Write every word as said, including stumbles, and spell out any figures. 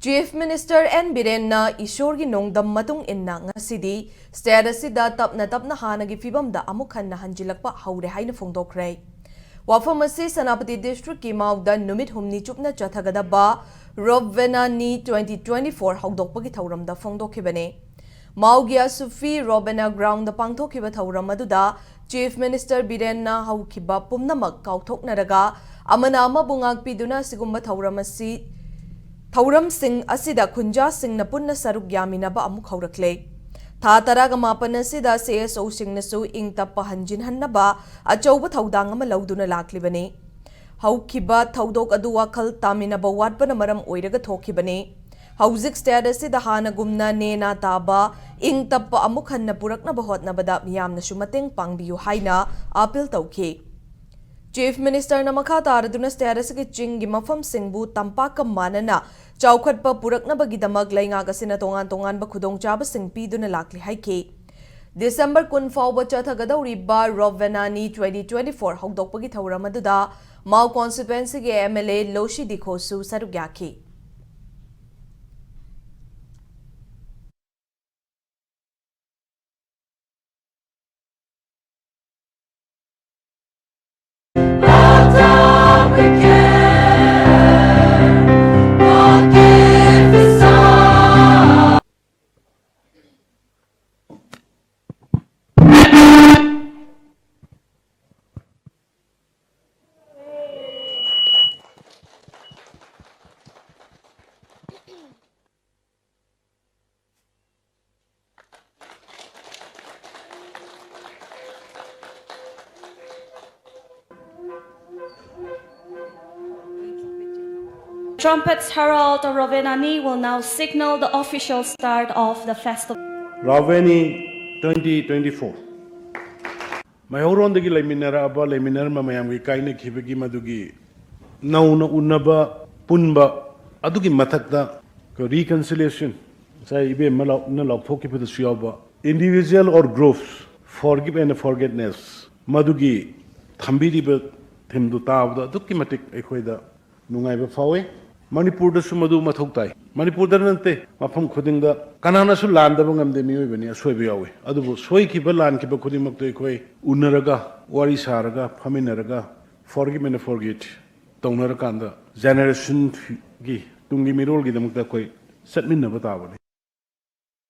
Chief Minister N ꯕꯤꯔꯦꯟꯅ ꯏꯁꯣꯔꯒꯤ ꯅꯣꯡꯗꯝ ꯃꯇꯨꯡ ꯏꯟꯅ ꯉꯁꯤꯗꯤ state ꯑꯁꯤꯗ ꯇꯞꯅ ꯇꯞꯅ ꯍꯥꯟꯅꯒꯤ ꯐꯤꯕꯝꯗ ꯑꯃꯨꯛ ꯍꯟꯅ ꯍꯟꯖꯤꯜꯂꯛꯄ ꯍꯧꯔꯦ ꯍꯥꯏꯅ ꯐꯣꯡꯗꯣꯛꯈ꯭ꯔꯦ꯫ ꯋꯥꯐꯝ ꯑꯁꯤ ꯁꯦꯅꯥꯄꯇꯤ districtꯀꯤ ꯃꯥꯎꯗ ꯅꯨꯃꯤꯠ ꯍꯨꯝꯅꯤ ꯆꯨꯞꯅ ꯆꯠꯊꯒꯗꯕ ꯔꯣꯕ ꯚꯦꯅꯥꯅꯤ twenty twenty-four ꯍꯧꯗꯣꯛꯄꯒꯤ ꯊꯧꯔꯝꯗ ꯐꯣꯡꯗꯣꯛꯈꯤꯕꯅꯤ꯫ ꯃꯥꯎꯒꯤ ꯑꯁꯨꯐꯤ ꯔꯣꯕꯦꯅꯥ groundꯗ ꯄꯥꯡꯊꯣꯛꯈꯤꯕ ꯊꯧꯔꯝ ꯑꯗꯨꯗ Chief Minister ꯕꯤꯔꯦꯟꯅ ꯍꯧꯈꯤꯕ ꯄꯨꯝꯅꯃꯛ ꯀꯥꯎꯊꯣꯛꯅꯔꯒ ꯑꯃꯅ ꯑꯃꯕꯨ ꯉꯥꯛꯄꯤꯗꯨꯅ ꯑꯁꯤꯒꯨꯝꯕ ꯊꯧꯔꯝ ꯑꯁꯤ, ꯊꯧꯔꯝꯁꯤꯡ ꯑꯁꯤꯗ ꯈꯨꯟꯖꯥꯁꯤꯡꯅ ꯄꯨꯟꯅ ꯁꯔꯨꯛ ꯌꯥꯃꯤꯟꯅꯕ ꯑꯃꯨꯛ ꯍꯧꯔꯛꯂꯦ꯫ ꯊꯥ ꯇꯔꯥꯒ ꯃꯥꯄꯟ ꯑꯁꯤꯗ C S Oꯁꯤꯡꯅꯁꯨ ꯏꯪ ꯇꯞꯄ ꯍꯟꯖꯤꯟꯍꯟꯅꯕ ꯑꯆꯧꯕ ꯊꯧꯗꯥꯡ ꯑꯃ ꯂꯧꯗꯨꯅ ꯂꯥꯛꯂꯤꯕꯅꯤ꯫ ꯍꯧꯈꯤꯕ ꯊꯧꯗꯣꯛ ꯑꯗꯨ ꯋꯥꯈꯜ ꯇꯥꯃꯤꯟꯅꯕ ꯋꯥꯠꯄꯅ ꯃꯔꯝ ꯑꯣꯏꯔꯒ ꯊꯣꯛꯈꯤꯕꯅꯤ꯫ ꯍꯧꯖꯤꯛ state ꯑꯁꯤꯗ ꯍꯥꯟꯅꯒꯨꯝꯅ ꯅꯦꯅꯥ ꯇꯥꯕ, ꯏꯪ ꯇꯞꯄ ꯑꯃꯨꯛ ꯍꯟꯅ ꯄꯨꯔꯛꯅꯕ ꯍꯣꯠꯅꯕꯗ ꯃꯤꯌꯥꯝꯅꯁꯨ ꯃꯇꯦꯡ ꯄꯥꯡꯕꯤꯌꯨ ꯍꯥꯏꯅ appeal ꯇꯧꯈꯤ꯫ Chief Ministerꯅ ꯃꯈꯥ ꯇꯥꯔꯗꯨꯅ state ꯑꯁꯤꯒꯤ ꯆꯤꯡꯒꯤ ꯃꯐꯝꯁꯤꯡꯕꯨ ꯇꯝꯄꯥꯛꯀ ꯃꯥꯟꯅꯅ ꯆꯥꯎꯈꯠꯄ ꯄꯨꯔꯛꯅꯕꯒꯤꯗꯃꯛ ꯂꯩꯉꯥꯛ ꯑꯁꯤꯅ ꯇꯣꯉꯥꯟ ꯇꯣꯉꯥꯟꯕ ꯈꯨꯗꯣꯡꯆꯥꯕꯁꯤꯡ ꯄꯤꯗꯨꯅ ꯂꯥꯛꯂꯤ ꯍꯥꯏꯈꯤ꯫ December ꯀꯨꯟ ꯐꯥꯎꯕ ꯆꯠꯊꯒꯗꯧꯔꯤꯕ ꯔꯣꯕ ꯚꯦꯅꯥꯅꯤ twenty twenty-four ꯍꯧꯗꯣꯛꯄꯒꯤ ꯊꯧꯔꯝ ꯑꯗꯨꯗ ꯃꯥꯎ constituencyꯒꯤ M L A ꯂꯣꯁꯤ ꯗꯤꯈꯣꯁꯨ ꯁꯔꯨꯛ ꯌꯥꯈꯤ꯫ Trumpets herald the Rovenani will now signal the official start of the festival. Raveni twenty twenty-four꯫ ꯃꯩꯍꯧꯔꯣꯟꯗꯒꯤ ꯂꯩꯃꯤꯟꯅꯔꯛꯑꯕ, ꯂꯩꯃꯤꯟꯅꯔꯝꯕ ꯃꯌꯥꯝꯒꯤ ꯀꯥꯏꯅꯈꯤꯕꯒꯤ ꯃꯗꯨꯒꯤ ꯅꯧꯅ ꯎꯅꯕ, ꯄꯨꯟꯕ, ꯑꯗꯨꯒꯤ ꯃꯊꯛꯇ reconciliation, ꯉꯁꯥꯏ ꯏꯕꯦꯝꯃ ꯂꯥꯎ-, ꯅ ꯂꯥꯎꯊꯣꯛꯈꯤꯕꯗꯁꯨ ꯌꯥꯎꯕ, individual or groups, forgive and forgetness, ꯃꯗꯨꯒꯤ ꯊꯝꯕꯤꯔꯤꯕ themeꯗꯨ ꯇꯥꯕꯗ ꯑꯗꯨꯛꯀꯤ ꯃꯇꯤꯛ ꯑꯩꯈꯣꯏꯗ ꯅꯨꯡꯉꯥꯏꯕ ꯐꯥꯎꯏ꯫ ꯃꯅꯤꯄꯨꯔꯗꯁꯨ ꯃꯗꯨ ꯃꯊꯧ ꯇꯥꯏ꯫ ꯃꯅꯤꯄꯨꯔꯗ ꯅꯠꯇꯦ, ꯃꯐꯝ ꯈꯨꯗꯤꯡꯗ꯫ ꯀꯅꯥꯅꯁꯨ ꯂꯥꯟꯗꯕ ꯉꯝꯗꯦ, ꯃꯤꯑꯣꯏꯕꯅꯤ, ꯑꯁꯣꯏꯕ ꯌꯥꯎꯏ꯫ ꯑꯗꯨꯕꯨ ꯁꯣꯏꯈꯤꯕ, ꯂꯥꯟꯈꯤꯕ ꯈꯨꯗꯤꯡꯃꯛꯇꯨ ꯑꯩꯈꯣꯏ ꯎꯅꯔꯒ, ꯋꯥꯔꯤ ꯁꯥꯔꯒ, ꯐꯝꯃꯤꯟꯅꯔꯒ, forgive and forget ꯇꯧꯅꯔꯀꯥꯟꯗ generationꯒꯤ, ꯇꯨꯡꯒꯤ ꯃꯤꯔꯣꯜꯒꯤꯗꯃꯛꯇ ꯑꯩꯈꯣꯏ ꯆꯠꯃꯤꯟꯅꯕ ꯇꯥꯕꯅꯤ꯫